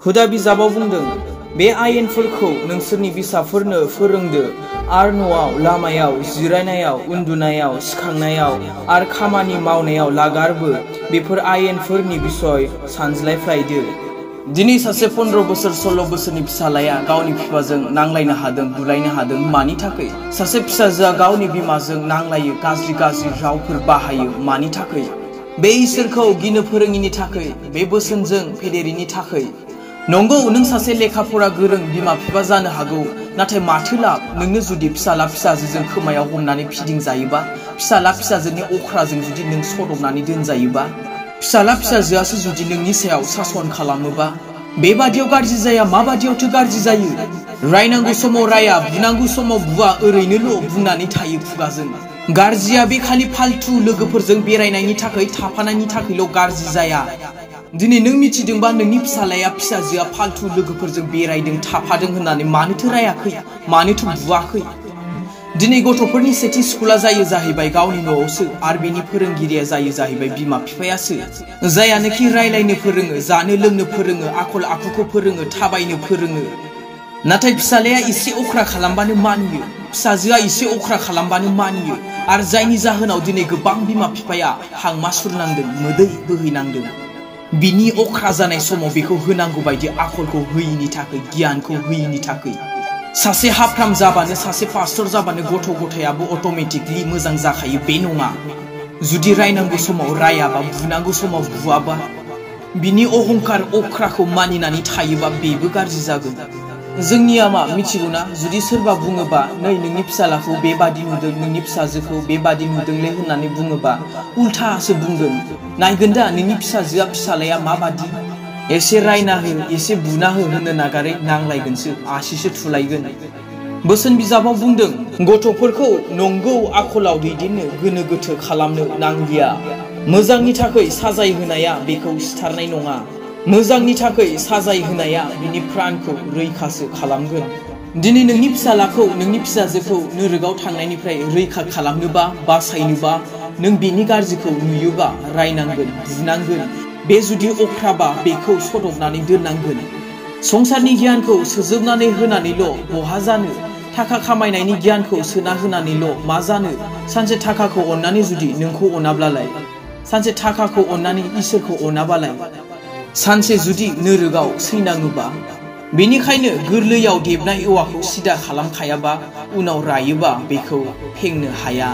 हुदा बिजाबाव बुंदों बे आयेनफोरखौ नोंसोरनि बिसाफोरनो फोरोंदो आर न'आव लामायाव जिरायनायाव उन्दुनायाव सिखांनायाव आर खामानि मावनायाव लागारबो बेफोर आयेनफोरनि बिसय सानज्लायफ्लायदो। दिनै सासे 15 बोसोर 16 बोसोरनि फिसालाया गावनि बिफाजों नांलायनो हादों बुलायनो हादों मानि थाखाय? सासे फिसाजोआ गावनि बिमाजों नांलायो गाज्रि गाज्रि रावफोर बाहायो मानि थाखाय? बे इसोरखौ गिनो फोरोङिनि थाखाय, बे बोसोनजों फेदेरिनि थाखाय। नंगौ नों सासे लेखा फरा गोरों बिमा बिफा जानो हागौ, नाथाय माथो लाब नोंनो जुदि फिसाला फिसाजोजों खोमायाव हमनानै फिदिं जायोबा, फिसाला फिसाजोनि अख्राजों जुदि नों सदबनानै दोनजायोबा, फिसाला फिसाजोआसो जुदि नोंनि सायाव सासन खालामोबा, बेबादियाव गाज्रि जाया माबादियावथो गाज्रि जायो? रायनांगौ समाव राया, बुनांगौ समाव बुवा, ओरैनोल' बुंनानै थायो खुगाजों। गाज्रिया बे खालि फालतु लोगोफोरजों बेरायनायनि थाखाय थाफानायनि थाखायल' गाज्रि जाया। दिनै नों मिथिदोंबा नोंनि फिसालाया फिसाजोआ फालतु लोगोफोरजों बेरायदों थाफादों होननानै मानोथो रायाखै, मानोथो बुवाखै? दिनै गथ'फोरनि सेथि स्कुला जायो जाहैबाय गावनि न'आवसो, आरो बेनि फोरोंगिरिया जायो जाहैबाय बिमा बिफायासो, जायानोखि रायलायनो फोरोङो, जानो लोंनो फोरोङो, आखल आखुखौ फोरोङो, थाबायनो फोरोङो। नाथाय फिसालाया एसे अख्रा खालामबानो मानियो, फिसाजोआ एसे अख्रा खालामबानो मानियो, आरो जायनि जाहोनाव दिनै गोबां बिमा बिफाया हांमा सुरनांदों, मोदै बोहैनांदों। बिनि अख्रा जानाय समाव बेखौ होनांगौ बायदि आखलखौ होयिनि थाखाय, गियानखौ होयिनि थाखाय। सासे हाफ्राम जाबानो, सासे पास्टर जाबानो गथ' गथायाबो अट'मेटिकलि मोजां जाखायो बे नङा। जुदि रायनांगौ समाव रायाबा, बुनांगौ समाव बुवाबा, बिनि अहंकार अख्राखौ मानिनानै थायोबा बेबो गाज्रि जागोन। जोंनिया मा मिथिगौना? जुदि सोरबा बुङोबा नै नोंनि फिसालाखौ बेबादि नुदों, नोंनि फिसाजोखौ बेबादि नुदोंलै होननानै बुङोबा उल्थासो बुंगोन। नायगोन दा नोंनि फिसाजोआ फिसालाया माबादि? एसे रायना हो, एसे बुना हो होननो नागारै नांलायगोनसो, आसिसो थुलायगोन। बोसोन बिजाबाव बुंदों गथ'फोरखौ नंगौ आखलाव दैदेननो गोनो गोथो खालामनो नांलिया। मोजांनि थाखाय साजाय होनाया बेखौ सिथारनाय नङा, मोजांनि थाखाय साजाय होनाया बिनि प्राणखौ रैखासो खालामगोन। दिनै नोंनि फिसालाखौ नोंनि फिसाजोखौ नोरोगाव थांनायनिफ्राय रैखा खालामनोबा बासायनोबा नों बेनि गाज्रिखौ नुयोबा रायनांगोन, बुनांगोन। बे जुदि अख्राबा बेखौ सदबनानै दोननांगोन। संसारनि गियानखौ सोजोबनानै होनानैल' बहा जानो? थाखा खामायनायनि गियानखौ सोना होनानैल' मा जानो? सानसे थाखाखौ अननानै जुदि नोंखौ अनाब्लालाय, सानसे थाखाखौ अननानै इसोरखौ अनाबालाय, सानसे जुदि नोरोगाव सैनाङोबा। बेनिखायनो गोरलैयाव देबनाय औवाखौ सिदा खालामखायाबा उनाव रायोबा बेखौ फेंनो हाया।